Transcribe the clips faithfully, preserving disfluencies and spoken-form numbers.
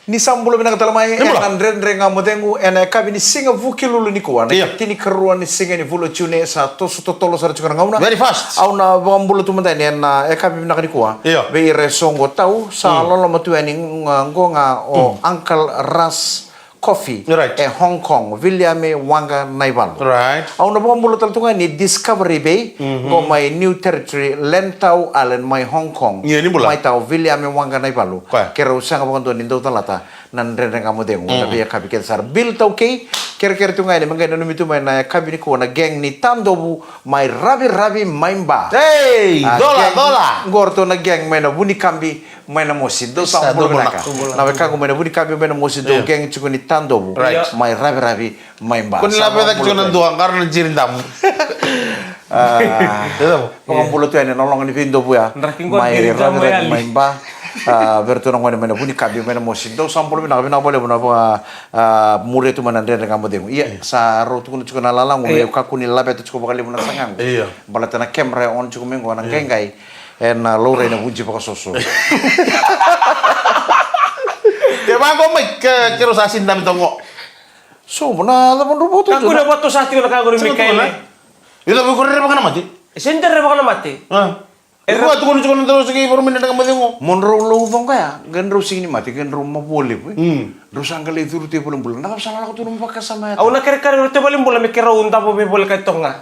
Ni sa bula vinaka tale mai ena Dredre Ga Mo Cegu ena yakavi ni siga Vukelulu nikua, na tinikarua ni siga ni vula o Jiune. Sa toso totolo sara tiko na gauna. Very fast. Au na vakabula tu mada yani ena yakavi vinaka nikua vei ira e soqo tau. Sa loloma tu yani qo ga o Uncle Ras Coffee e Hong Kong, Viliame Waqa Naivalu. Au na vakabula tale tu ga yani Discovery Bay qo mai New Territory, Lantau Island mai Hong Kong. Mai tau Viliame Waqa Naivalu. Keirau sega vakadua ni dau calata na Dredre Ga Mo Cegu na veiyakavi kece sara. Bill Taukei, kerekere tu ga yani me qai nanumi tu mai na yakavi nikua na gang ni Tadovu mai Raviravi mai Ba. Ei, cola, cola. Qo ratou na gang mai na Vunikabi mai na Mosi. Dou sa bula vinaka. Na wekaqu mai na Vunikabi mai na Mosi, dou gang tiko ni Tadovu mai Raviravi mai Ba. Ko ni laveta tiko na dua, qara na jiri damu. Vakabula tu yani na loga ni veidovu ya mai Raviravi mai Ba. Vei ratou na gone mai na Vunikabi mai na Mosi, dou sa bula vinaka. Vinaka vakalevu na vakamuria tu mai na Dredre Ga Mo Cegu. Ia sa rau tukuna tiko na lalaqu meu kakua ni laveta tiko vakalevu na sagaqu. Baleta na camera e on tiko mai qo na qaiqai ena laurai na vuji vakasoso. Ke vaqo mai ke, keirau sa sini dami toqo. So na cava drau vakatusa? Kakua ni vakatusa tiko na ka qori Mikaele. Ila vei ko rerevaka na mate. E seni rerevaka na mate. E vaka tukuna tiko na dau sigi i varu mai na Dredre Ga Mo Cegu. Mo drau lau coqa ya qai drau sigi ni mate qai drau mavoa levu. Drau sa qai lai curu tu i valenibula. Na cava sa na lako tu na nomu vakasama ya? Au na kerekere vei ratou i valenibula me keirau davo veivolekati toka ga.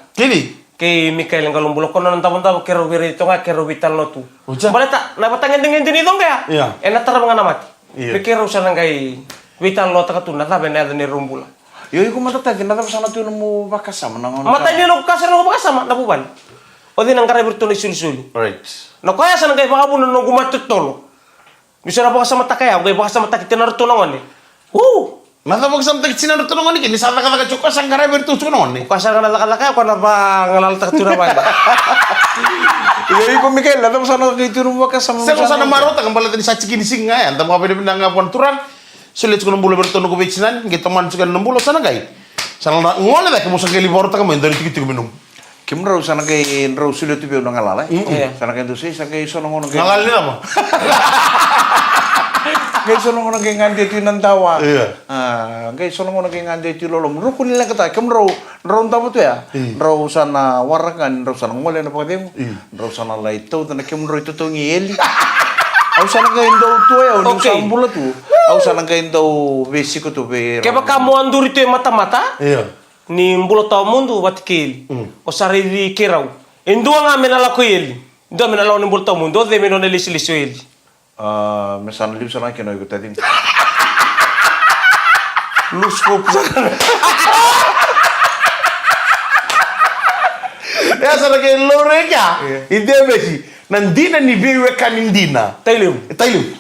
Kei Mikaele Qalobula, ko na nona davodavo keirau veiraici toka ga, keirau veitalanoa tu. Baleta na vatagedegede ni coqa ya ena tarava ga na mate. Me keirau sa na qai veitalanoataka tu na cava ena yaco neirau bula. Io, iko mada Taci, na cava sa na tu nomu vakasama na gauna? Matai ni noqu ka sara noqu vakasama na vuvale. O cei na qaravi iratou na isolisoli? Na koya sa na qai vakavuna na noqu mate totolo. Ni sa na vakasamataka ya, au qai vakasamataki tiko na ratou na gone. Na cava vakasamataki tiko na ratou na gone ke ni sa cakacaka tiko, koya sa qaravi iratou tiko na gone? Koya sa na cakacaka ya, koya na vagalalataka tu na vale. Io, iko Mikaele, na cava sa na qai tu nomu vakasama? Sega, sa na marautaka baleta ni sa tiki ni siga ya, da vakavinavinaka ga vua na Turaga. Solia tiko na bula vei iratou na noqu veitinani, qai tomana tiko na bula, sa na qai. Sa na gone cake mo sa qai lai vakarautaka mai dua na tikotiko me nomu. Kemudrau sa na qai drau solia tu vei au na galala, e? Sa na qai dau sei, sa qai so na gauna qai galala ni cava? Qai so na gauna qai gade tu na dawa. Qai so na gauna qai gade tu lolomu. Drau kua ni leqataka, kemudrau drau davo tu ya. Drau sa na waraka ni drau sa na gole na vakacegu. Drau sa na lai tauca na kemudrau itotogi eli. Au sa na qai dau tu ya, au ni sa bula tu. Au sa na qai dau veisiko tu vei rau. Kevaka mo a duri tu e matamata. Ni bula tawamudu vata kei eli. O sa raici keirau. E dua ga me na lako i eli. Dua me na lako ni bula tawamudu. O cei me nona lesilesi o eli? A, me sa na liu sara ga kina o iko Taci. Loose scope sara. E a sara ke lore kea. I devesi. Na dina ni veiwekani dina. Tailevu. Tailevu.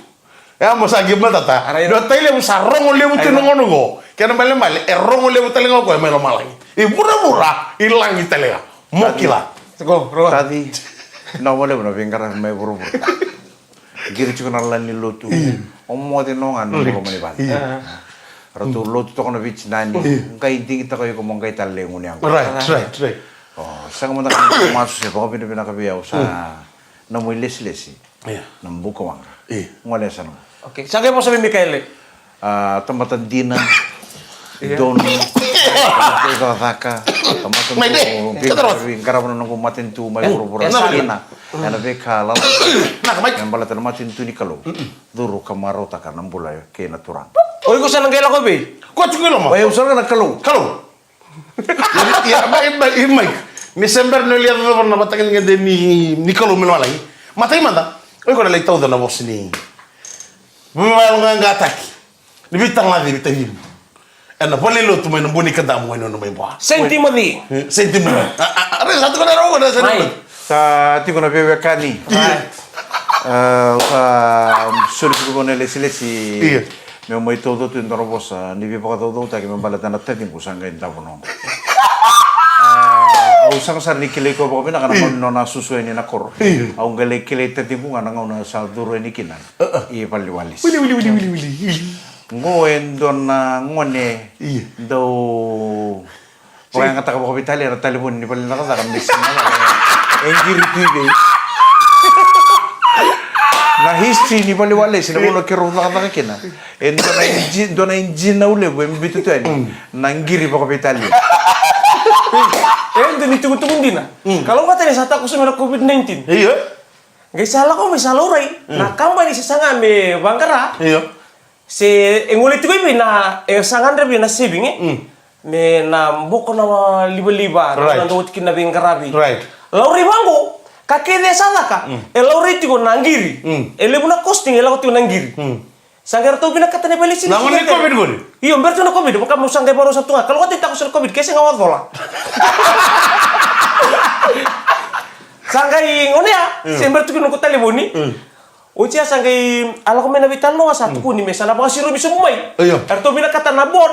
E a mo sa qai matata. Dua tailevu sa rogo levu tu na gauna oqo. Kena malemale e rogo levu tale ga o koya mai lomalagi. I vuravura, i lagi tale ga. Mo kila. Taci. Na walevu na veiqaravi mai vuravura. Qiri tiko na lani lotu. O moce no ga na loma ni vale. Ratou lotu toka na veitinani. Qai digitaka iko mo qai tale gunu yago. Right, right, right. O sega mada ga na masu se vakavinavinaka vei au sa nomu ilesilesi. Na buka waqa. Gole sa na. Okay, sa qai vosa vei Mikaele. A, tamata dina. Donu. Tamata cakacaka. Tamata donu. Qarava na noqu matanitu mai vuravura. Sa dina. Ena veika lala. Me baleta na matanitu ni Kalou. Curu ka marautaka na bula kei na Turaga. O iko sa na qai lako vei? Ko tiko i loma. O yau sara ga na Kalou. Kalou. Ia, ia, mai, mai, mai. Ni se bera ni o lia cava na vatagedegede ni, ni Kalou mai lomalagi. Matai mada, o iko na lai tauca na vosa ni veivakayaloqaqataki ni veitagalaci ni tacimu ena valenilotu mai na Burebasamu, mai na nona mai Bua. Saint Timothy. Saint Timothy. A, a, a, sa tiko na rau, na Saint Timothy. Sa tiko na veiwekani. Ia. A, sa soli tiko na lesilesi. Ia. Meu mai tauca tu e dua na vosa ni veivakacaucautaki me baleta na taciqu sa qai davo noqu. A, au sega sara ni kilai koya vakavinaka na gauna ni nona susu yani na koro. Au qai lai kilai taciqu ga na gauna sa curu yani kina i valeniwali. Wili, wili, wili, wili, wili. Qo e dua na gone dau vakayagataka vakaveitalia na talevoni ni vale ni cakacaka me sega na e qiri tu i vei. A history ni vale ni walesi na vanua keirau cakacaka kina. E dua na iji-, dua na ijinau levu e biuta tu yani na qiri vakaveitalia. E dua ni tukutuku dina. Kalougata ni sa takoso mai na COVID nineteen. Io. Qai sa lako mai sa laurai na kabani se saga me vaqara. Io. Se e gole tiko i vei na, e sa gadrevi na saving, e? Me na boko na livaliva, na dau oti kina na veiqaravi. Right. Laurai vaqo, ka kece e sa caka, e laurai tiko na qiri. E levu na costing e lako tiko na qiri. Sa qai ratou vinakata na vale sini. Na gone ni COVID qori? Io, bera tu na COVID, vaka mo sa qai varau sa tu ga. Kalougata ni takoso na COVID, ke sega wa cola. Sa qai gonea, se bera tu kina noqu talevoni. Oti ya sa qai a lako mai na veitalanoa sa tukuni me sa na vakasirovi sobu mai. Io. Eratou vinakata na board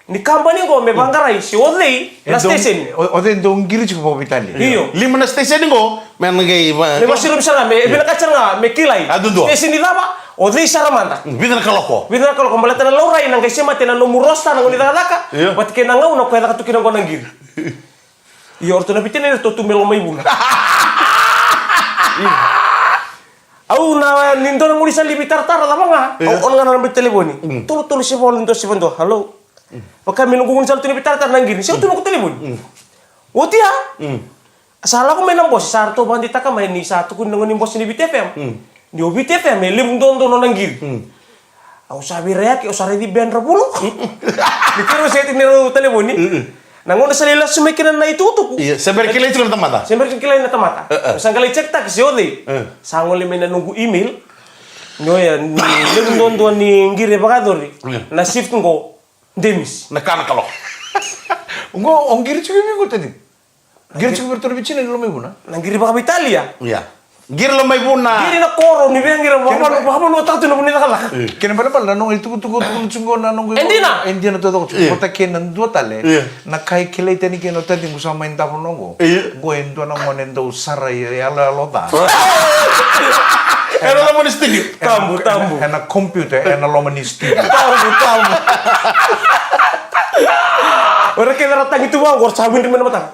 ni kabani qo me vaqarai se o cei na station. O, o cei dau qiri tiko vakaveitalia. Io. Lima na station qo, me na qai va-, me vakasirovi sara ga, me vinakata sara ga me kilai. A dua. Station ni cava, o cei sara mada. Vica na kaloko. Vica na kaloko, baleta na laurai na qai semati na nomu roster na gone ni cakacaka. Io. Vata kei na gauna ko e caka tu kina qo na qiri. Io, o ratou na veitinani ratou tu me loma i vuna. Au na, ni dua na gone sa livi taratara cava ga. Io. Au on ga na naba ni talevoni. Tolu tolu saiva walu dua saiva dua. Hello. Vaka me noqu gone sa tu ni veitaratara na qiri. Sa tu noqu talevoni. Oti ya. Sa lako mai na bosi, sa ratou vakadeitaka mai ni sa tukuni na gone ni bosi ni Viti FM. Ni o Viti FM e levu duadua nona qiri. Au sa veiraiyaki, au sa raici Ben Ravulo. Ni keirau seti ni rau talevoni. Na gauna sa lai lasu mai kina na itukutuku. Io, se bera kilai tiko na tamata. Se bera kilai na tamata. Au sa qai lai check taki se o cei. Sa gole mai na noqu email. Ni oya, ni levu duadua ni qiri e vakayacori. Na shift qo, Demis. Na ka na kaloko. Qo, o qiri tiko vei qo tani. Qiri tiko vei ratou na veitinani loma i vuna. Na qiri vakaveitalia. Ia. Qiri loma i vuna. Qiri na koro ni veiqiri vakavanua, vakavanua tatu na vuna ni cakacaka. Kena balebale na noqu itukutuku, tukutuku tiko na noqu. E dina. E dina taucoko tiko. Ia. Vata kei na dua tale. Ia. Na ka e kilai tani kina o taciqu sa mai davo noqo. Ia. Qo e dua na gone dau sara i yaloyalo ca. Ena loma ni studio. Tabu, tabu. Ena computer, ena loma ni studio. Tabu, tabu. Ora kece ra tagi tu vaqo, sa windri mai na mataka.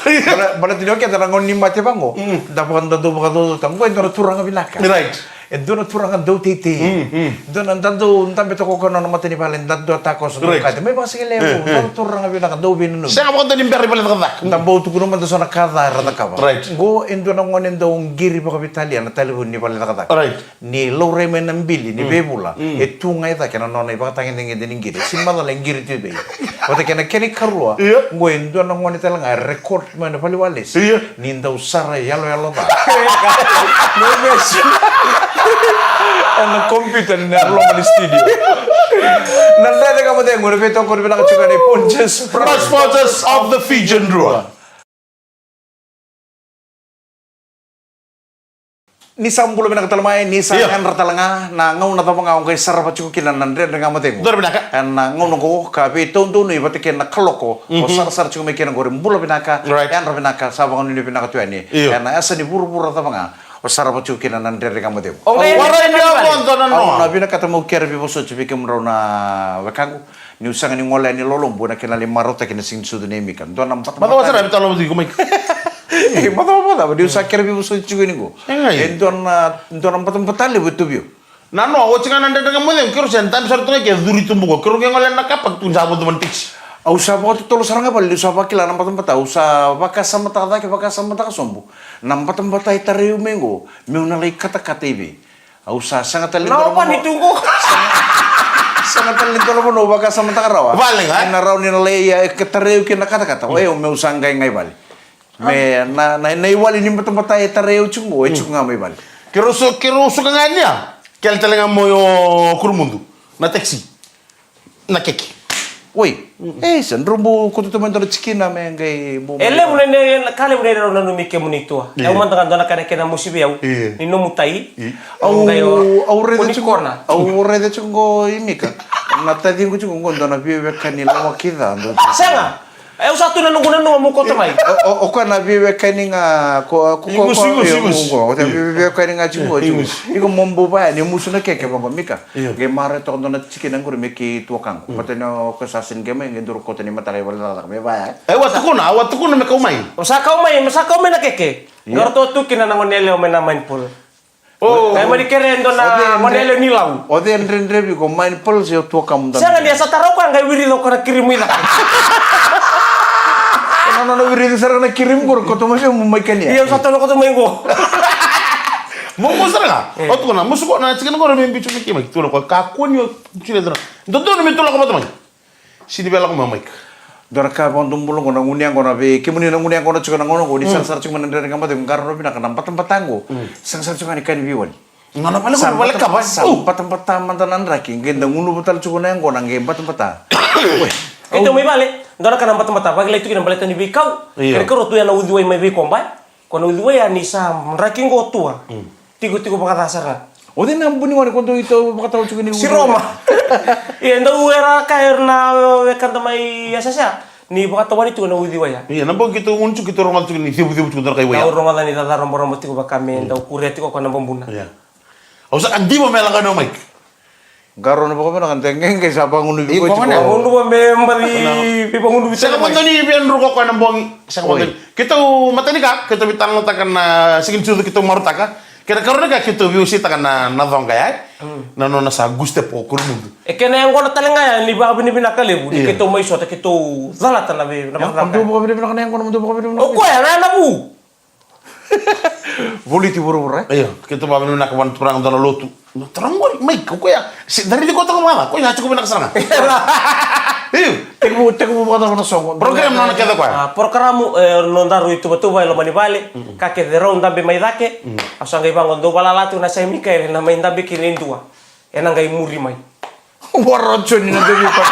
Bala, bala tini o kece na gauna ni mate vaqo. Da vakadadau vakadodota. Qo e dua na turaga vinaka. Right. E dua na turaga dau teitei. Dua na dadau dabe toka ko nona mata ni vale, dadau takoso, dau kati. Mai vakasigalevu, dua na turaga vinaka, dau veinanumi. Sega vakadua ni bera i vale cakacaka. Da bau tukuna mada so na ka ca era cakava. Right. Qo e dua na gone dau qiri vakaveitalia na talevoni ni vale cakacaka. Right. Ni laurai mai na bili ni veivula, e tu ga e cake na nona ivakatagedegede ni qiri. Sini macala e qiri tu i vei. Vata kei na kena ikarua, qo e dua na gone tale ga e record mai na vale ni walesi. Ni dau sara e yaloyalo ca. Ena computer ni loma ni studio. Na Dredre Ga Mo Cegu, na veitokoni vinaka tiko ga ni Pontius Prime. Sponsors of the Fijian Drua. Ni sa bula vinaka tale mai, ni sa yadra tale ga, na gauna cava ga o qai sarava tiko kina na Dredre Ga Mo Cegu. Dredre vinaka. Ena gauna oqo, ka veitaudonu i vata kei na kaloko, o sarasara tiko mai kina oqori, bula vinaka, yadra vinaka, sa vakanuinui vinaka tu yani. Ena yasa ni vuravura cava ga, o sarava tiko kina na Dredre Ga Mo Cegu. Au na vinakata meu kere veivosoti vei kemudrau na wekaqu. Niu sega ni gole yani lolobu ena kena lai marautaki na siga ni sucu nei Mika. Dua na bata, bata, bata, bata, bata, bata, bata, bata, bata, niu sa kere veivosoti tiko yani qo. E dua na, dua na batabata levu e tu vei au. Na noa, oti ga na Dredre Ga Mo Cegu, keirau se dabe sara tu ga ke curi tubu qo. Keirau ke gole na kapa tu sa vodo mani tiksi. Au sa vakatotolo sara ga vale niu sa vakila na batabata, au sa vakasamataka cake, vakasamataka sobu. Na batabata e tarai au mai qo, meu na lai katakata i vei. Au sa sega tale ni dua na vanua. Sega tale ni dua na vanua au vakasamataka rawa. Vale ga. Ena rawa ni na lai, e, tarai au kina na katakata. O yau meu sa qai ga i vale. Me na, na, na iwali ni batabata e tarai au tiko, e tiko ga mai vale. Keirau su, keirau suka ga yani ya. Kele tale ga mai o Kurumudu. Na taxi. Na keke. Oi. E, sa drau bau koto tu mai dua na tikina me qai bau. E levu na, na, na ka levu na rau nanumi kemuni tua. Au mada ga dua na ka na kena mosi vei au. Ni nomu tai. Au, au raica tiko, au raica tiko qo i Mika. Na taciqu tiko qo dua na veiwekani lawaki ca. Sega. E, au sa tu na noqu nanuma mo koto mai. O, o, o koya na veiwekani ga ko, ko, ko, igusu, igusu, igusu. Veiwekani ga tiko, tiko. Iko mo bau vaya ni musu na keke vaqo Mika. Qai marautaka dua na tikina qori me kei tuakaqu. Baleta ni o koya sa sega ni qai mai, qai duru koto ni mataka i vale cakacaka me vaya. E, au a tukuna, au a tukuna me kau mai. O sa kau mai, me sa kau mai na keke. Qai ratou tu kina na gone yalewa mai na Mindful. Qai mani kere e dua na gone yalewa ni Lau. O cei e dredrevi iko, mai ni pal se o tua kamu dana? Sega ni a sa tara o koya qai wirici o koya na kirimu i cake. Na nona wirici sara na kirimu qori, koto mai vei mo mai kania. Ia, au sa tau na koto mai qo. Mo qo sara ga. O tukuna, mo suka na tikina qori me biu tiko mai kei mai. Tukuna o koya, kakua ni o biu tiko mai. Dodonu me tu lako vata mai. Sini vei lako mai o Mike. Dua na ka vakadomobula qo na gunu yaqona vei kemuni na gunu yaqona tiko na gauna qo, ni sarasara tiko mai na Dredre Ga Mo Cegu, qarauna vinaka na batabata qo. Sega sara tiko ga ni ka ni veiwali. Sa batabata, sa batabata mada na draki, qai da gunuva tale tiko na yaqona, qai batabata. Oi. Keitou mai vale, dua na ka na batabata, vakilai tu kina baleta ni veikau. Io. Kena karua tu ya na uciwai mai veikoba. Ko na uciwai ya ni sa draki qo tua. Tikotiko vakaca sara ga. O cei na bu ni gone ko dau ito vakatawa tiko ni uciwai? Siroma. Ia, dau era kaya era na wekada mai S S A ni vakatawani tiko na uciwai ya. Ia, na bogi keitou gunu tiko, keitou rogoca tiko ni cevucevu tiko dua na kai wai ya. Dau rogoca ni caca roboroboro tiko vaka me dau kuria tiko ko na babuna. Ia. Au sa kadiva me lagani o Mike. Qarauna vakavinaka, de qeqe sa vagunuvi koya tiko. Vagunuva me baci veivagunuvi. Sega mada ni via druka o koya na bogi. Sega mada ni. Keitou matanika, keitou veitalanoataka na siga ni sucu, keitou marautaka. Kena karua ni ka keitou veiwaseitaka na, na coqa ya. Na nona sa guste po kuru mudu. E kena yaqona tale ga ya ni vakavinavinaka levu. Ni keitou mai sota, keitou calata na vei, na vakavinavinaka. Dou vakavinavinaka na yaqona, dou vakavinavinaka. O koya na, na vu. Voliti vuravura, e? Io, keitou vakavinavinaka vua na turaga dua na lotu. Na turaga qori, Mike, o koya, se da raici koya toka vakaca, koya sa tiko vinaka sara ga. Io. Tekivu, tekivu vakacava na soqo? Program nona kece o koya. A, program, e, nodaru ituvatuva e loma ni vale, ka kece rau dabe mai cake, au sa qai vaqo, dou vakalala tu na Sai Mikaele na mai dabe kina e dua. Ena qai muri mai. Wara o Joni na dovi pa.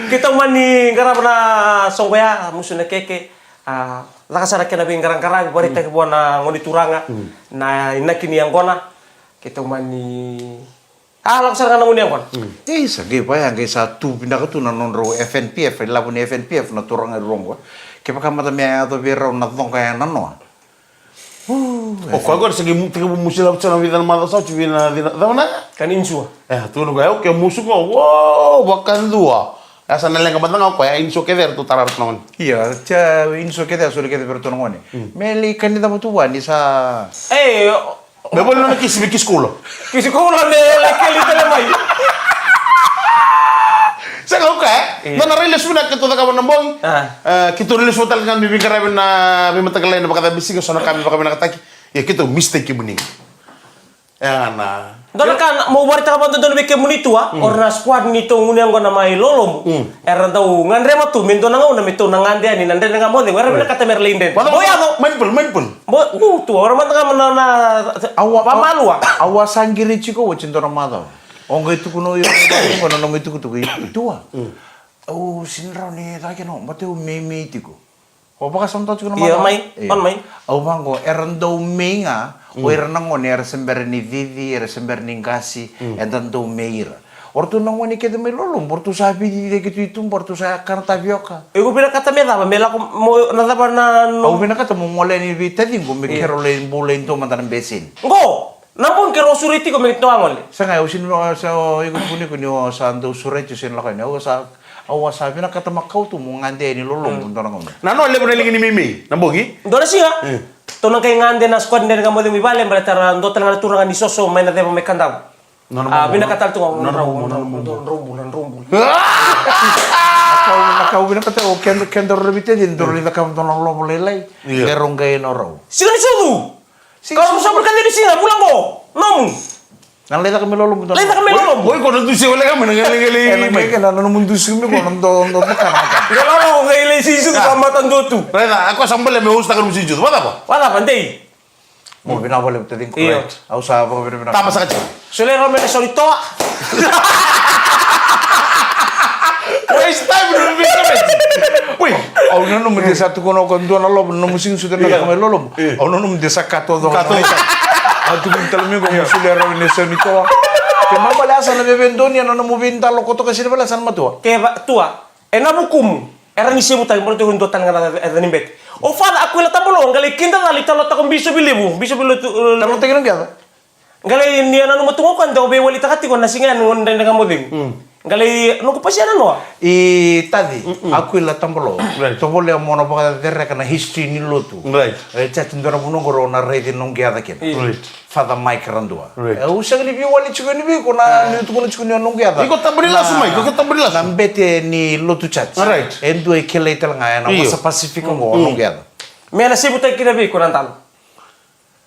Keitou mani qarava na soqo ya, musu na keke, a, caka sara kena veiqaraqaravi, vakaraitaki vua na gone turaga na inaki ni yaqona. Keitou mani, a, lako sara ga na gone yaqona. Ei, sa qai vaya, qai sa tu vinaka tu na nodrau F N P F, ilavo ni F N P F na turaga e rua qo. Kevaka mada me a yaco vei rau na coqa ya na noa. O koya qori sa qai mu-, tekivu musu lavo tiko na vica na macawa sa oti, vei na cina, cava na? Ka ni insua. E, tukuna o koya, au ke musu qo, o, vakadua. E sa na leqa mada ga o koya, insua kece eratou tara eratou na gone. Ia, tia insua kece, a soli kece vei iratou na gone. Me lai kani cava tu vua ni sa. E, me voli nona kisi, me kisi koula. Kisi koula me lai keli tale mai. Sega, o koya, e? Dua na rai lesu vinaka keitou cakava na bogi. E, keitou rai lesu tale ga me veiqaravi na veimataqali laini, vakacabe siga, so na ka me vakavinakataki. Ia keitou mistake kemuni. E, na. Dua na ka na, meu vakaraitaka vakadodonu vei kemuni tu, a, o ira na squad ni tou gunu yaqona mai Lolobu. Era dau gadreva tu me dua na gauna me tou na gade yani na Dredre Ga Mo Cegu, era vinakata me ra lai dredre. Mai ni pul, mai ni pul. Bo, u, tu, ora mada ga na, na, au a, vamalua. Au a sa qiri tiko oti dua na macawa. O qai tukuna o ira na nomu itukutuku i tua. Au sini rawa ni caka kina, baleta au meimei tiko. O vakasamataka tiko na macawa. Io, mai, mai. Au vaqo, era dau mei ga, o ira na gone, era se bera ni cici, era se bera ni qasi, eda dau mei ira. O ratou na gone kece mai Lolobu, o ratou sa veiciciyaki tu i tuba, o ratou sa kana tavioka. Iko vinakata me cava, me lako mo na cava na no. Au vinakata mo gole yani vei taciqu me keirau lai bula e dua mada na beseni. Qo, na bogi keirau sureti iko me tou a gole. Sega, au sini, au sa, iko tukuni iko ni o sa dau sureti, au sini lako yani. Au sa, au sa vinakata makawa tu mo gade yani Lolobu dua na gauna. Na no levu na liga ni meimei na bogi. Dua na siga. Tou na qai gade na squad ni Dredre Ga Mo Cegu i vale, baleta ra dua tale ga na turaga ni soso mai na ceva mai Kadavu. A, vinakata tale tu ga, nodrau bula, nodrau bula. Na kau, na kau vinakata o keda, keda rau vei taciqu, daru lai cakava dua na lovo lailai. Io. Qai rau qai nodrau. Siga ni sucu. Siga ni sucu. Kau sa bula ka dei ni siga, bula qo. Nomu. Na lai caka mai Lolobu. Lai caka mai Lolobu. Oi, ko na dusi wale ka mai na qai lai, qai lai. E, na qai, qai na, na nomu dusi mai ko na do, do, do, kana, kana. Qai lolo, qai lai siga ni sucu, ka mata dua tu. Raica, ko sa bale me host taka nomu siga ni sucu. Vacava? Vacava, dei. Mo vinaka vakalevu taciqu. Io. Right. Au sa vakavinavinaka. Tama saka tiko. Solia rawa mai na sau ni toa. Waste time na vei sa vei. Ui, au nanuma de sa tukuna o koya dua na lovo, na nomu siga ni sucu na caka mai Lolobu. Io. Au nanuma de sa katoa coka. Katoa. Au tukuna tale mai qo mo solia rawa mai na sau ni toa. Ke mamale asa na veve donia na nomu veidalo koto ka sini vale asa na matua. Ke va, tua. Ena vukumu, era ni sevutaki, baleta ni dua tale ga na yaca ni bete. O Father Aquila Tabalou, qai lai kidacala i talanoataka o Bisopi Levu, Bisopi Levu, e, talanoataki na qai yaca. Qai lai ni a nanuma tu ga o koya, dau veiwalitaka tiko na siga yani, gone Dredre Ga Mo Cegu. Mm. Qai lai noqu pasia na noa. I taci, Akuila Tabalo. Right. Tovolea mo na vakacereka na history ni lotu. Right. E church dua na vanua qo rau na raici noqu yaca kina. Right. Father Mike Radua. Right. E, au sega ni veiwali tiko yani vei iko na niu tukuna tiko ni o noqu yaca. Iko tabani lasu mai, iko tabani lasu. Na bete ni lotu church. Right. E dua e kilai tale ga ena Wasa Pacific qo o noqu yaca. Me na sivutaki kina vei iko na dalo.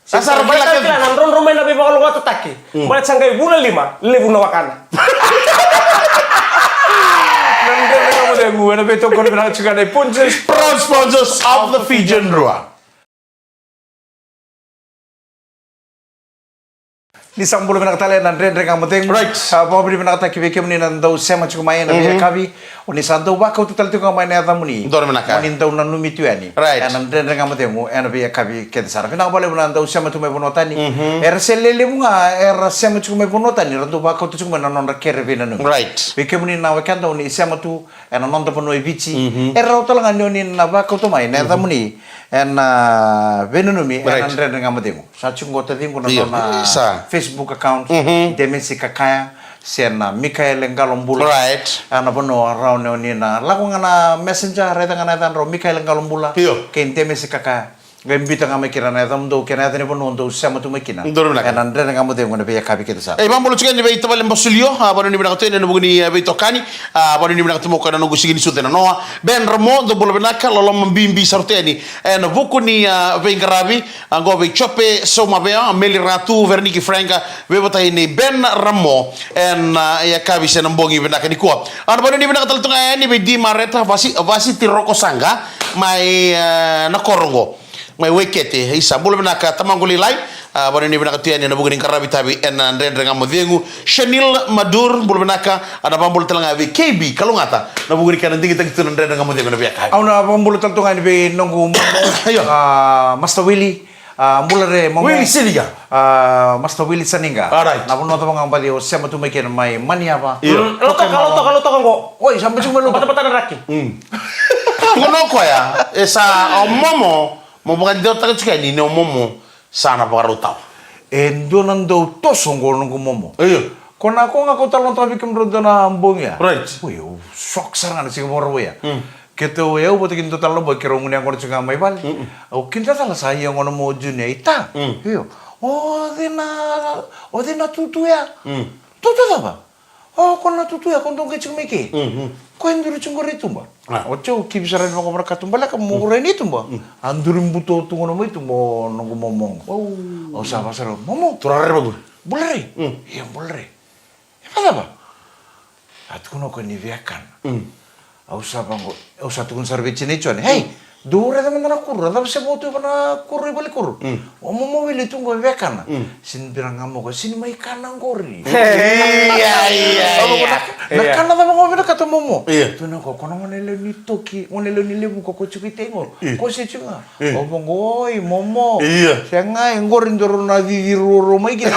Sa sara kila kila na drodro mai na veivakalougatataki. Baleta sa qai vula lima, levu na wakana. Na Dredre Ga Mo Cegu ena veitokoni vinaka tiko ga na Punjas. Proud sponsors of the Fijian Drua. Ni sa bula vinaka tale na Dredre Ga Mo Cegu. Right. A, vakavinavinakataki vei kemuni na dau sema tiko mai ena veiyakavi. O ni sa dau vakauta tale tiko ga mai na yacamuni. Donu vinaka. Mo ni dau nanumi tu yani. Right. Ena Dredre Ga Mo Cegu ena veiyakavi kece sara. Vinaka vakalevu na dau sema tu mai vanua tani. Era se lelevu ga era sema tiko mai vanua tani, era dau vakauta tiko mai na nodra kere veinanumi. Right. Vei kemuni na wekada o ni sema tu ena noda vanua e Viti. Era rawa tale ga ni o ni na vakauta mai na yacamuni ena veinanumi ena Dredre Ga Mo Cegu. Sa tiko qo taciqu na nona Facebook account, Demesi Kakaya, se na Mikaele Qalobula. Right. A, na vanua rawa ni o ni na lako ga na Messenger, raica ga na yacadrau, Mikaele Qalobula. Io. Kei Demesi Kakaya. Qai biuta ga mai kina na yacamudou kei na yaca ni vanua dou sema tu mai kina. Donu vinaka. Ena Dredre Ga Mo Cegu ena veiyakavi kece sara. E, vakabula tiko yani vei tavale Basulio, a, vanua ni vinaka tu yani ena vuku ni, e, veitokani, a, vanua ni vinaka tu mai o koya na noqu siga ni sucu ena noa. Ben Ramo, dou bula vinaka, loloma bibi sara tu yani ena vuku ni, a, veiqaravi. A, qo vei Jope Saumavea, Meli Ratu, Vereniki Franka, veivatai nei Ben Ramo ena, a, yakavi se na bogi vinaka nikua. A, na vanua ni vinaka tale tu ga yani vei Di Mareta, Vasi, Vasi Tiroko Saqa mai, a, na koro qo mai Waikete. Isa, bula vinaka tamaqu lailai. A, vanua ni vinaka tu yani ena vuku ni qaravi tavi ena Dredre Ga Mo Cegu. Shanil Madur, bula vinaka, a, na vakabula tale ga vei K B Kalougata na vuku ni kena digitaki tu na Dredre Ga Mo Cegu ena veiyakavi. Au na vakabula tale tu ga yani vei noqu momo, a, Master Willie. A, bula re momo. Willie Siliga. A, Master Willie Saniga. Alright. Na vanua cava ga o baci o sema tu mai kina mai Maniava. Io. Lo toka, lo toka, lo toka qo. Oi, sa baci mai lo toka. Batabata na raki. Tukuna o koya e sa o momo. Mo vakadewataka tiko yani ni o momo sa na vakarau tawa. E dua na dau toso qo noqu momo. Io. Ko na ko ga ko talanoataka vei kemudrau dua na bogi ya. Right. Oi, au shock sara ga na siga Vakarauwai ya. Keitou, au vata kei dua tale na boy, keirau gunu yaqona tiko ga mai vale. Au kidacala sa ia gona mo Junior i ta. Io. O cei na, o cei na tutu ya? Tutu cava? O, ko na tutu ya, ko dou qai tiko mai ke. Ko e duri tiko qori i tuba. A. O teu kivi sara ni vaqo vana katuba leka mo rai ni tuba. A duri buto tu gona mai tuba o noqu momo qo. Au sa vasara, momo. Tura rere vakuri. Bula rai. Ia bula rai. E vacava? A tukuna o koya ni via kana. Au sa vaqo, au sa tukuna sara vei Jina i Jone. Hei, Dou raica mada na kuru, a cava se vo tu vana kuru i valikuru. O momo Wili tu qo e vekana. Sini bira ga mo ko sini mai kana qori. Ia, ia, ia. Na kana cava qo vinakata momo. Tu na ko, ko na gone lewe ni toki, gone lewe ni levu ko ko tiko i tei qo. Ko se tiko ga. O vo qo i momo. Ia. Se ga e qori doro na cici roro mai kina.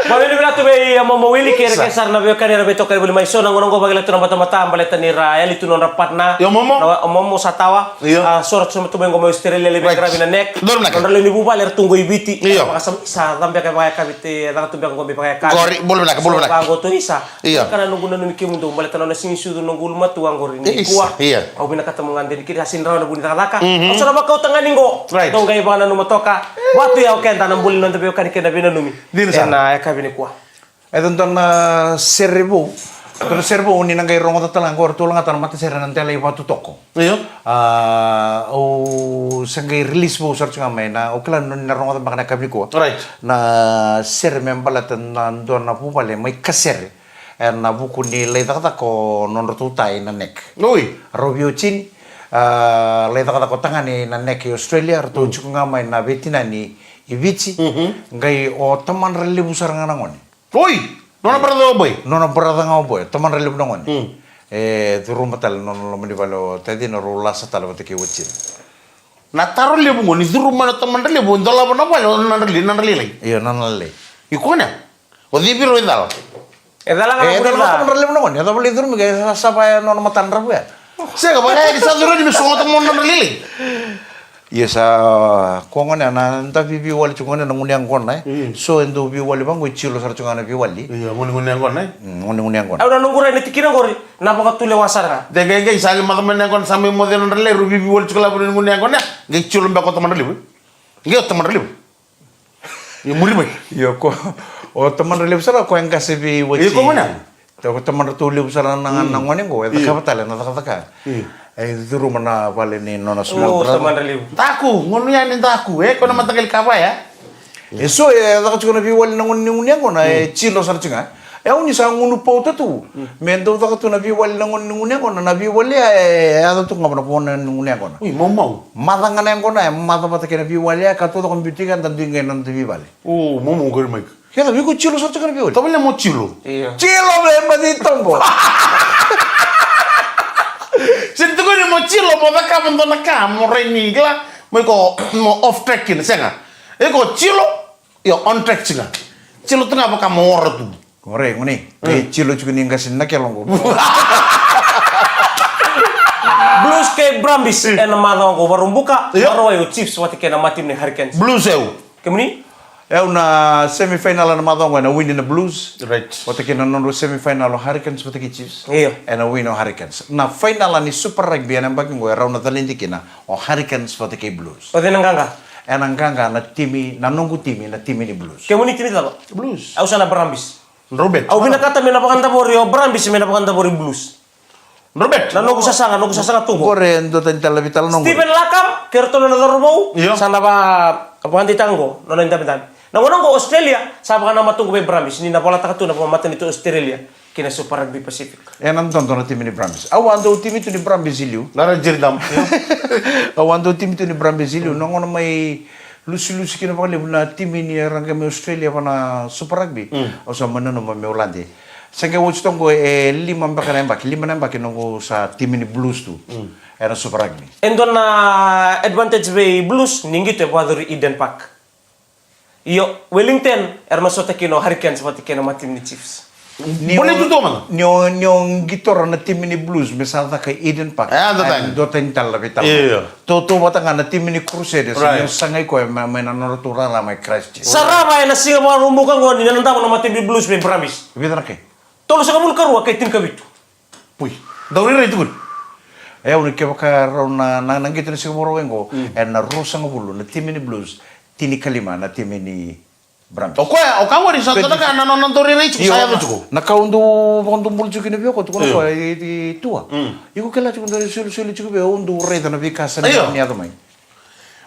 Vavinavinaka tu vei a momo Wili kei ira kece sara na veiwekani era veitokani voli mai so na gauna oqo vakila tu na batabata baleta ni ra yali tu nodra partner. Io momo. Na momo sa tawa. Io. A so ra tu mai qo mai Australia lai veiqaravi na neck. Nodra lewe ni vuvale era tu qo i Viti. Io. Sa cabeka e vakayakavi te caka tu beka qo mai vakayakavi. Qori bula vinaka bula vinaka. Vaqo tu isa. Io. Kana noqu nanumi kemudou baleta na nona sigi sucu noqu ulumatua qori nikua. Io. Au vinakata mo gade ni kiri a sini rawa na vu ni cakacaka. Au sa na vakauta ga ni qo. Dou qai vakananuma toka. Vatu ya o keda na buli noda veiwekani kei na veinanumi. Dina sara. Ena yakavi nikua. E dua na sere vou. Dua na sere vou ni na qai rogoca tale ga qo ratou lagata na matasere na Dela i Vatu Toko. Io. A, au sa qai release vou sara tu ga mai na, au kila ni na rogoca beka na yakavi nikua. Right. Na sere me baleta na dua na vuvale mai Kasere. Ena vuku ni lai cakacaka o nodratou ta ina neck. Oi. Rau via otini, a, lai cakacaka o tagane ina neck i Australia, ratou tiko ga mai na veitinani i Viti. Qai o tamadra levu sara ga na gone. Oi! Nona brother o boy. Nona brother ga o boy, tamadra levu na gone. E curuma tale nona loma ni vale o tacina, rau lasa tale vata kei otini. Na taro levu qo ni curuma na tamadra levu, dolava na vale o nadra lailai. Io, nona lailai. Iko gone. O cei vei rau e cala? E cala ga na vuli ca. E cala ga na vuli ca. E cala ga na vuli ca. E cala ga na vuli ca. E cala ga na vuli ca. Sega, vaka e sa curu ni me sogota mo na lili. Ia sa ko gone na da veiwali tiko gone na gunu yaqona e. Mm. So e dau veiwali vaqo e tilo sara tiko ga na veiwali. Ia gunu gunu yaqona e. Mm, gunu gunu yaqona. Au na noqu rai na tikina qori na vakatulewa sara ga. De qai qai sa li maca mai na yaqona sa mai moce na draleru veiwali tiko lavo na gunu yaqona. Qai tilo beka o tamadra levu. Qai o tamadra levu. Ia muri mai. Io ko o tamadra levu sara ko e qase vei wati. Io ko gone. Ko tamadra tou levu sara na na gone qo e cakava tale na cakacaka. E curuma na vale ni nona small brother. Tamadra levu. Daku, gunu yani daku e ko na mataqali kava ya. E so e caka tiko na veiwali na gunu ni gunu yaqona e tilo sara tiko ga. E au ni sa gunu pauta tu me dau caka tu na veiwali na gunu ni gunu yaqona na veiwali ya e yaco tu ga vana vona ni gunu yaqona. Ui maumau. Maca ga na yaqona e maca vata kei na veiwali ya ka tu caka biuti ga da dui qai na noda veivale. O maumau qori mai. Keda viko tilo sara tiko na veiwali. Tavale mo tilo. Tilo me maci tobo. Se tu ni mo tilo mo cakava dua na ka mo rai ni qila mo iko mo off track kina sega. Iko tilo. Io, on track tiko ga. Tilo tu ga vaka mo ora tu. Ore guni. E tilo tiko ni qase na kelo qo. Blues kei Brumbies ena macawa qo, Varubuka, Varuwai o Chiefs vata kei na matim ni Hurricanes. Blues eu. Kemuni? Eu na semifinal na macawa qo ena win na Blues. Right. Vata kei na nodra semifinal o Hurricanes vata kei Chiefs. Io. Ena win o Hurricanes. Na final ni Super Rugby ena yabaki qo e rau na caledi kina o Hurricanes vata kei Blues. O cei na qaqa? Ena qaqa na timi, na noqu timi, na timi ni Blues. Kemuni timi cava? Blues. Au sa na Brumbies. Robert. Au vinakata me na vakadavori o Brumbies me na vakadavori Blues. Robert. Na noqu sasaga, noqu sasaga tu qo. Qore dua tani tale na vitala noqu. Stephen Lakam, kei ratou na cauravou. Io. Sa na va vakadeitaka qo nona idabedabe. Na gauna qo Australia sa vakanamata tu qo vei Brumbies ni na volataka tu na vakamatanitu Australia. Kei na Super Rugby Pacific. E na dodo na timi ni Brumbies. Au a dau timi tu ni Brumbies i liu. Na ra jiri dam. Au a dau timi tu ni Brumbies i liu. Na gauna mai lusilusi kina vakalevu na timi ni ra qai mai Australia va na Super Rugby. Au sa mai nanuma meu lade. Sa qai oti toqo e lima beka na yabaki, lima na yabaki noqu sa timi ni Blues tu. E na Super Rugby. E dua na advantage vei Blues ni qito e vakayacori Eden Park. Io, Wellington era na sota kina o Hurricanes vata kei na matimi ni Chiefs. Ni o, ni o, ni o qitora na timi ni Blues me sa caka i Eden Park. E, dua tani. Dua tani tale na veitala. Io. Tautauvata ga na timi ni Crusaders, ni o sagai koya mai na nodratou rara mai Christchurch. Sa rawa e na siga Vakaraubuka qo ni na davo na matimi ni Blues vei Brumbies. Vica na kai? Tolusagavulu karua kei tinikavitu. Pui. Dau rairai tukuni. E au ni kevaka rau na, na, na qito na siga Vakarauwai qo, e na ruasagavulu na timi ni Blues, tinikalima na timi ni Brumbies. O koya, o ka wari sa tona ka na nona dau rairai tuku, sa yaco tuku. Na ka au dau vakadobula tuku kina vei koya tukuna koya i tua. Iko kila tuku dau solisoli tuku vei au dau raica na veika sa ni yaco mai.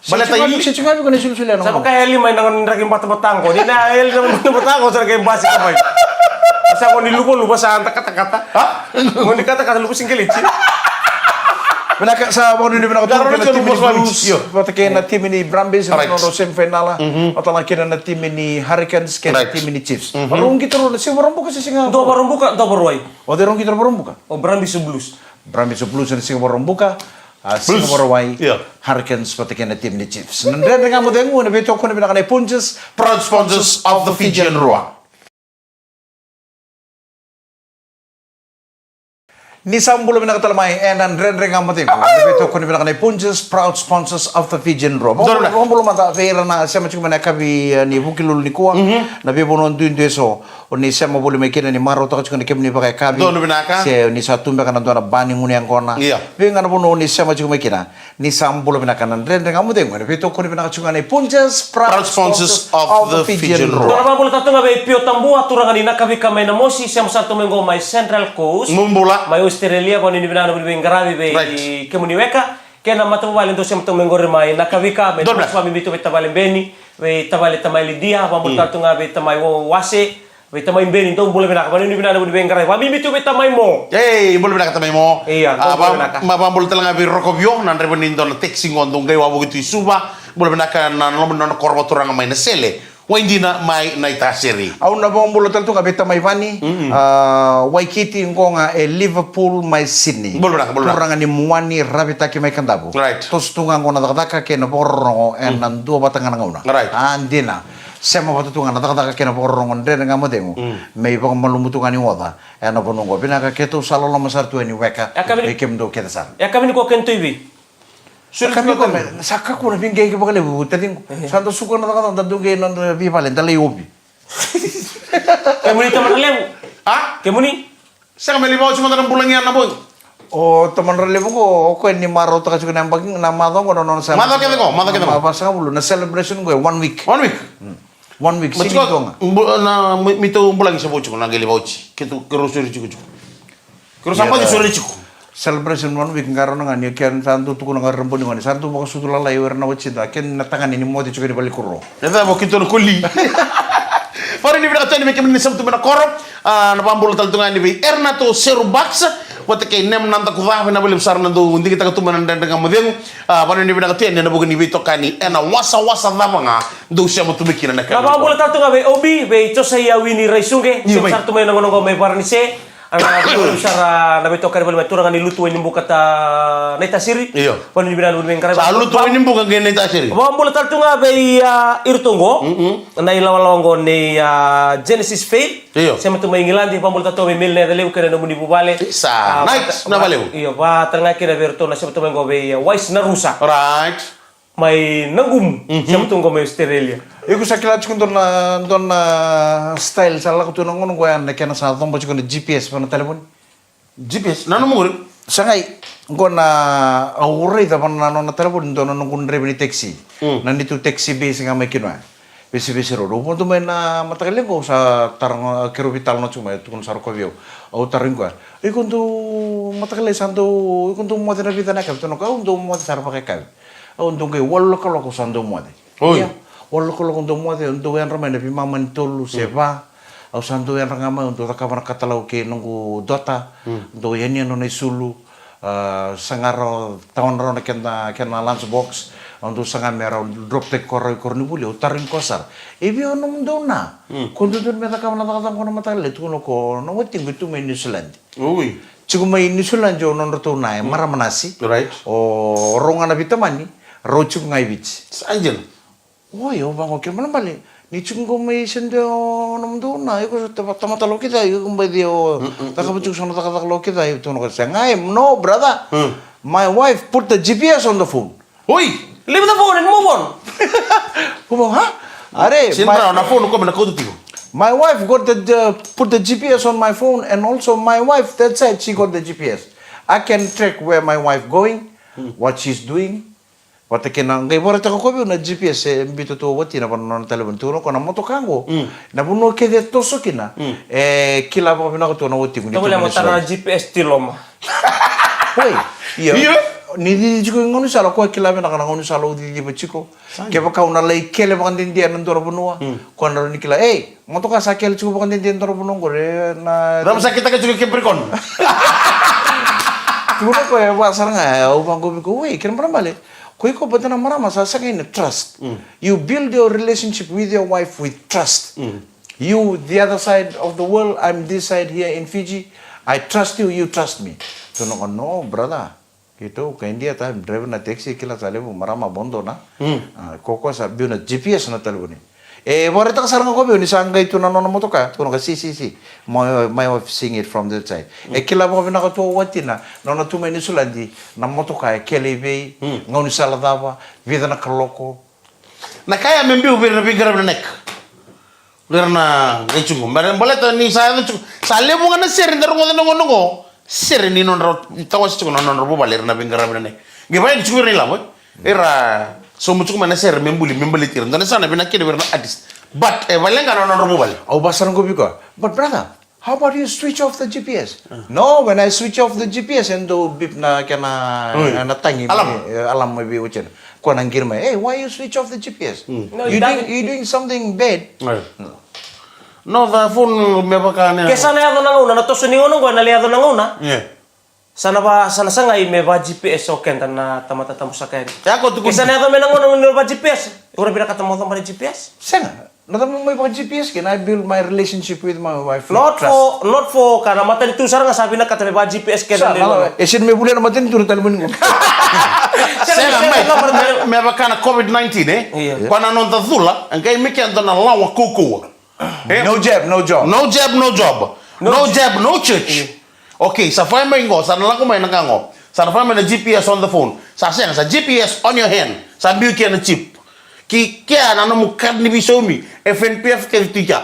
Baleta i se tiko ga vei ko na isolisoli ena. Sa vaka yali mai na gone ni draki batabata qo. Ni na yali na batabata qo sa na qai basika mai. Sa gone ni luvaluva sa da katakata. A? Gone ni katakata luva singeleti. Vinaka, sa vakanuinui vinaka tu kei na timi ni Blues vata kei na timi ni Brumbies na nodrau semifinala. Vata la kina na timi ni Hurricanes kei na timi ni Chiefs. Rau qito rau na siga Vakaraubuka se siga? Dua Vakaraubuka, dua Vakarauwai. O cei rau qito na Vakaraubuka? O Brumbies o Blues. Brumbies o Blues ena siga Vakaraubuka. A, siga Vakarauwai, Hurricanes vata kei na timi ni Chiefs. Na Dredre Ga Mo Cegu ena veitokoni vinaka nei Punjas, proud sponsors of the Fijian Drua. Ni sa bula vinaka tale mai ena Dredre Ga Mo Cegu ena veitokoni vinaka nei Punjas, proud sponsors of the Fijian Drua. Vakabula mada vei ira na sema tiko mai na yakavi, e, ni Vukelulu nikua, na veivanua duidui eso. O ni sema voli mai kina ni marautaka tiko na kemuni vakayakavi. Donu vinaka. Se ni sa tu beka na dua na ba ni gunu yaqona. Ia. Vei ga na vanua o ni sema tiko mai kina. Ni sa bula vinaka na Dredre Ga Mo Cegu ena veitokoni vinaka tiko ga nei Punjas, proud sponsors of the Fijian Drua. Dua na vakabula tale tu ga vei Pio Tabua, turaga ni Nakavika mai Namosi, sema sara tu mai qo mai Central Coast. Mo bula. Mai Australia, vakanuinui vinaka na vuli veiqaravi vei kemuni weka. Kei na matavuvale dou sema tu mai qori mai Nakavika, me dou sa bibi tu vei tavale Beni, vei tavale tamai Lidia, vakabula tale tu ga vei tamai Wase, vei tamai Beni, dou bula vinaka, vakanuinui vinaka na vuli veiqaravi, vakabibi tu vei tamai Mo. Ei, bula vinaka tamai Mo. Ia, dou bula vinaka. Ma vakabula tale ga vei Rokovio, na draiva ni dua na taxi qo dou qai wavoki tu i Suva, bula vinaka na loma ni nona koro vakaturaga mai Nasele. Waidina mai Naitasiri. Au na vakabula tale tu ga vei tamai Vani, a, Waikiti qo ga e Liverpool mai Sydney. Bula vinaka, bula vinaka. Turaga ni Muani Ravitaki mai Kadavu. Right. Toso tu ga qo na cakacaka kei na vakarorogo ena dua vata ga na gauna. Right. A dina. Sema vata tu ga na cakacaka kei na vakarorogo Dredre Ga Mo Cegu. Me ivakamalumu tu ga ni oca ena vanua qo. Vinaka keitou sa loloma sara tu yani weka. Vei kemudou kece sara. E a ka vini ko keitou i vei? Sori, sa kakua me, sa kakua na veiqeqe vakalevu, taciqu. Sa da suka na cakacaka, da dau qai na nodra veivale, da lai ovi. Kemuni tamata levu? A? Kemuni? Sega, me lai vauci mada na bulagi ya na boy. O tamana levu qo, o koya ni marautaka tiko na yabaki, na macawa qo, na nona sa macawa kece qo, macawa kece qo. Vasagavulu, na celebration qo e one week. One week? One week, sega ni toga. Na, mi, mi tou bulagi sa vauci tiko, na qai lai vauci. Keitou, keirau sori tiko tiko. Keirau sa baci sori tiko. Celebration one week, qarauna ga ni ke sa dau tukuna ga ra boni gone, sa dau vakasucu lalai o ira na watida, kei na tagane ni moce tiko ni valenikuro. E cava o keitou na koli. Vanuinui vinaka tu yani vei kemuni ni sema tu mai na koro. A, na vabula tale tu ga yani vei Ernato Seru Bax vata kei Nem Nadakuca, vinaka vakalevu sara na dau digitaka tu mai na Dredre Ga Mo Cegu. A, vanuinui vinaka tu yani ena vuku ni veitokani ena wasawasa cava ga dou sema tu mai kina na kena. Na vabula tale tu ga vei Obi, vei Josaia Wini Raisuqe, sema sara tu mai na gauna qo mai Varanise. Ana vakanuinui sara na veitokani vale mai turaga ni Lutu Wainibuka ta Naitasiri. Io. Vakanuinui vinaka vei Qaravi. Sa Lutu Wainibuka qai Naitasiri. Vakabula tale tu ga vei, a, iratou qo. Mm-mm. Na ilawalawa qo nei, a, Genesis Faith. Io. Sema tu mai Igiladi, vakabula tale tu vei Meli na Yaca Levu kei na nomuni vuvale. Sa, a, nice, na valevu. Io, va tale ga kina vei iratou na sema tu mai qo vei, a, Wise na Rusa. Right. Mai Nagumu, sema tu qo mai Australia. Iko sa kila tiko dua na, dua na style sa lako tu na gauna qo ya na kena sa coba tiko na G P S vana talevoni. G P S, na nomu qori? Sa qai, qo na, au raica vana na nona talevoni dua na noqu draiva ni taxi. Mm. Na neitou taxi base ga mai kina ya. Vesivesi road. Au vodo mai na mataka lailai qo, au sa taro ga, keirau veitalanoa tiko mai, tukuna sara o koya vei au. Au tarogi koya. Iko dau mataka lailai sa dau, iko dau moce na vica na yakavi? Tukuna o koya, au dau moce sara vakayakavi. Au dau qai walu lokaloko au sa dau moce. Oi. Ia, walu lokaloko au dau moce, au dau yadra mai na veimama ni tolu se va. Au sa dau yadra ga mai, au dau cakava na katalau kei noqu dota. Dau yania nona isulu. A, saga rawa, tawana rawa na kena, kena lunch box. Au dau saga me rau drop taki koya rawa i koronivuli, au tarogi koya sara. E vei o nomudou na? Ko dodonu me cakava na cakacaka qo na mataka lailai? Tukuna o koya na watiqu e tu mai New Zealand. Ui. Tiko mai New Zealand o nodratou na, e marama nasi. Right. O rau ga na veitamani, rau tiko ga i Viti. Sa dina. Oi, au vaqo, kena ibalebale ni tiko qo mai Sydney o nomudou na, iko sa tamata lako ki cake, iko baci o cakava tiko so na cakacaka lako ki cake, iko tukuna o koya, sega, no, brother. My wife put the G P S on the phone. Oi, leave the phone and move on. Au vaqo, ha? Are, Sydney, na phone ko me na kauta tiko. My wife got the, the, put the G P S on my phone, and also my wife that side, she got the G P S. I can track where my wife going, what she's doing. Vata kei na qai vakaraitaka o koya vei au na G P S e biuta tu o watina vata na nona talevoni, tukuna o koya na motoka qo. Na vanua kece e toso kina e kila vakavinaka tu na watiqu ni tu mai New Zealand. G P S tiloma. Oi, io. Ni cici tiko i gaunisala, o koya e kila vinaka na gaunisala au ciciva tiko. Kevaka au na lai kele vakadede ena dua na vanua, o koya na rawa ni kila, ei, motoka sa kele tiko vakadede ena dua na vanua qori, na. Cava sa kitaka tiko e Capricorn? Tukuna o koya, e va sara ga, au vaqo vei koya, oi, kena ibalebale. Ko iko vata na marama sa sega ni trust. You build your relationship with your wife with trust. You the other side of the world, I'm this side here in Fiji. I trust you, you trust me. Tukuna o koya, no, brother. Keitou, ka India ta, driver na taxi, kila sa levu marama bodo na. A, ko koya sa biu na G P S na talevoni. E vakaraitaka sara ga o koya vei au ni sa qai tu na nona motoka, tukuna o koya, si, si, si. My, my wife seeing it from that side. E kila vakavinaka tu o watina, nona tu mai Niusiladi, na motoka e kele i vei, gaunisala cava, vica na kaloko. Na ka ya me biu vei ira na veiqaravi na nek. Ira na qai tiko qo. Baleta ni sa yaco tiko, sa levu ga na sere da rogoca na gauna qo. Sere ni nodra tawase tiko na nodra vuvale ira na veiqaravi na nek. Qai vakayaco tiko ira na ilavo, e. Ira sauma tiko mai na sere me buli, me baleti ira. Dua na yasana vinaka kina vei ira na artist. But e vale ga na nodra vuvale. Au vaka sara qo vei koya. But brother, how about you switch off the G P S? No, when I switch off the G P S, e dau beep na kena, na tagi, alarm mai vei watina. Koya na qiri mai, hey, why you switch off the G P S? You doing, you doing something bad. No, the phone me vaka ne. Ke sa na yaco na gauna, na toso ni gauna qo, na lai yaco na gauna. Sa na va, sa na sagai me va G P S o keda na tamata tabusaka yani. Ke sa na yaco me na gauna ni va G P S, ura vinakata mo coba na G P S. Sega. Na cava mo mai vaka G P S kina, I build my relationship with my wife with trust. Not for, not for ka na matanitu sara ga sa vinakata me va G P S kina. E sega ni me vulia na matanitu na talevoni qo. Sega, me, me vaka na COVID nineteen, e? Koya na noda cula, e qai me keda na lawa kaukauwa. No jab, no job. No jab, no job. No jab, no church. Okay, sa fai mai qo, sa na lako mai na ka qo. Sa na fai mai na G P S on the phone. Sa sega, sa G P S on your hand. Sa biu kina na chip. Ki kea na nomu kad ni veisaumi, F N P F kece tu i kea.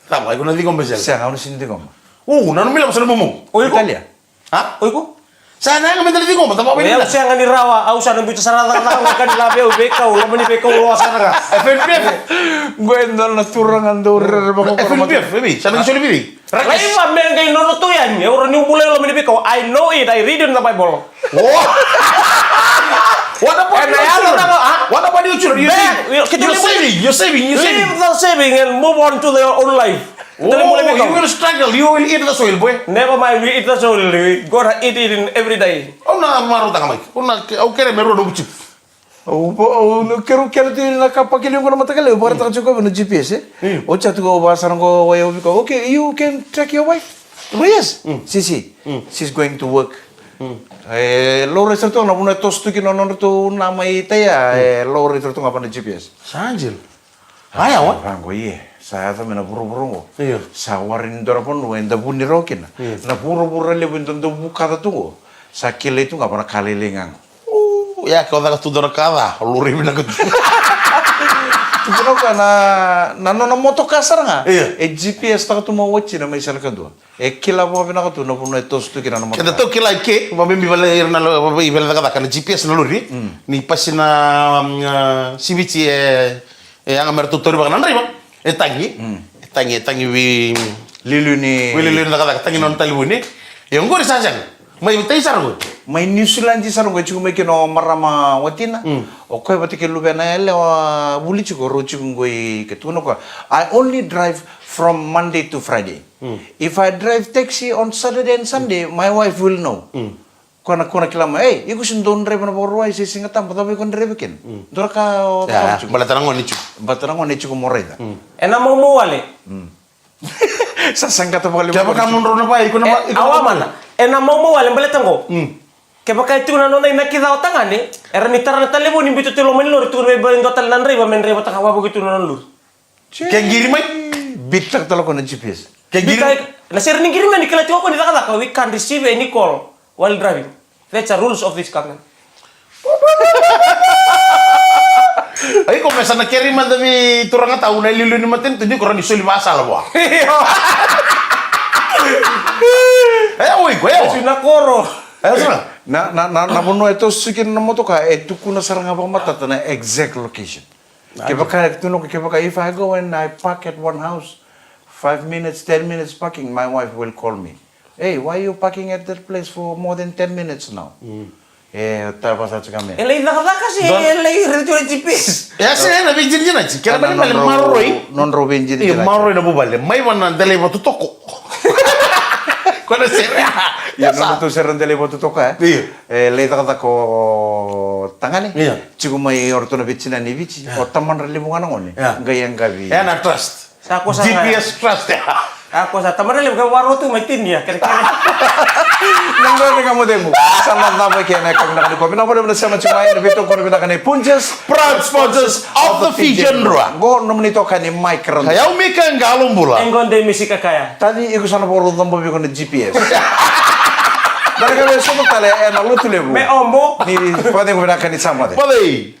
Tama, iko na ciqoma sega. Sega, au na sini ciqoma. U, na nomu ilavo sa na mumu. O iko? Italia. Ha? O iko? Sa na yaga me da na ciqoma, tama. Au sega ni rawa, au sa na biuta sara cakacaka ga ka ni lave au veikau, loma ni veikau loa sara ga. F N P F. Qo e dua na turaga dau rerevaka. F N P F, e vei? Sa na qai soli vei? Laiva me qai nono tu yani, e ura ni bula e loma ni veikau. I know it, I read it in the Bible. What? What about your children? What about your children? You're saving, you're saving, you're saving. Leave the saving and move on to their own life. Oh, you will struggle. You will eat the soil, boy. Never mind, we eat the soil. We gotta eat it in every day. Au na marautaka mai. Au na, au kere me rua nomu chip. Au, au, au keru kele tu na ka pakele qo na mataka lailai, au vakaraitaka tiko vei na G P S, e? Mm. Oti a tu qo, au vaka sara qo, wai au vika, "Okay, you can track your wife." But yes, mm, she, she, mm, she's going to work. Mm. E, laurai sara tu na vanua e toso tu kina na nodratou na mai taia, mm, e, laurai sara tu ga vei na G P S. Sa jil. Aya, wa? Sa vaqo, ie. Sa yaco mai na vuravura qo. Io. Sa wari ni dua na vanua eda vuni rawa kina. Io. Na vuravura levu eda dau vukaca tu qo. Sa kilai tu ga vua na ka lailai ga qo. O, ia, ke o caka tu dua na ka ca, o laurai vinaka tu. Tukuna o koya na, na nona motoka sara ga. Io. E G P S taka tu mai watina mai sala kadua. E kila vakavinaka tu na vanua e toso tu kina na motoka. Keda tou kila i ke, vakabibi vale ira na lo-, i vale cakacaka na G P S na lori. Mm. Ni pasi na, mm, ah, siviti e, e yaga me ratou tauri vaka na draiva. E tagi. Mm. E tagi, e tagi vei liuliu ni, vei liuliu ni cakacaka, tagi nona talevoni. E oqori sa sega. Mai tai sara qo. Mai Niusiladi sara qo e tiko mai kina o marama watina. Mm. O koya vata kei luvena yalewa vuli tiko, rau tiko qo i ke, tukuna o koya, "I only drive from Monday to Friday." Mm. If I drive taxi on Saturday and Sunday, my wife will know. Mm. Ko na, ko na kila mai, "Ei, iko sega ni dau draiva na Vakarauwai se Sigatabu, cava iko draiva kina?" Mm. Dua na ka o, ya, baleta na gone tiko. Baleta na gone tiko mo raica. Mm. Ena maumau wale. Mm. Sa saqata vakalevu. Kevaka mo drau na vaka, iko na, e, iko na, awa mana. Ena maumau wale baleta qo. Mm. Kevaka e tiko na nona inaki ca o tagane, era ni tara na talevoni, biuta tu i loma ni lori, tukuna vei dua tale na draiva me draivataka, wavoki tu na nona lori. Ke qiri mai, beat-taka tale o koya na G P S. Ke qiri mai. Because na sere ni qiri mai ni kila tiko o koya ni cakacaka, we can't receive any call while driving. That's the rules of this government. Ai, ko me sa na keri mada vei turaga tau na iliuliu ni matanitu, ni ko rawa ni soli vasala vua. E, oi, ko, e, oi. Sina koro. E, sina. Na, na, na, na vanua e toso kina na motoka, e tukuna sara ga vakamatata na exact location. Kevaka e tukuna, kevaka, if I go and I park at one house, five minutes, ten minutes parking, my wife will call me. "Hey, why are you parking at that place for more than ten minutes now?" Mm. E, tara vasa tiko me. E lai cakacaka se, e lai raica tiko na G P S. E, se na veijinajinaji. Kena, na, na, na, maroroi. Nodrau veijinajinaji. Io, maroroi na vuvale. Mai vua na delai vatutoko. Ko na sere. Io, nodratou sere na delai vatutoko, e? Io. E, lai cakacaka o tagane. Io. Tiko mai o ratou na veitinani e Viti. Io. O tamadra levu ga na gone. Io. Qai yaqavi. E na trust. Sa ko sa G P S trust. Sa ko sa tamadra levu ga, varo tu mai tinia, kere, kere. Na qo ni ga mo cegu. Sa na cava kina e ka vinaka ni ko. Vinaka vakalevu na sema tiko mai, na veitokoni vinaka ni Punjas, proud sponsors of the Fijian Drua. Qo nomuni itokani Mike Radu. Ka yau Mika Qalobula. E qo dei Misika Kaya. Taci, iko sa na vakarau coba vei iko na G P S. Da na qai veisoqo tale ena Lotulevu. Me obo. Ni vakacegu vinaka ni sa moce. Moce.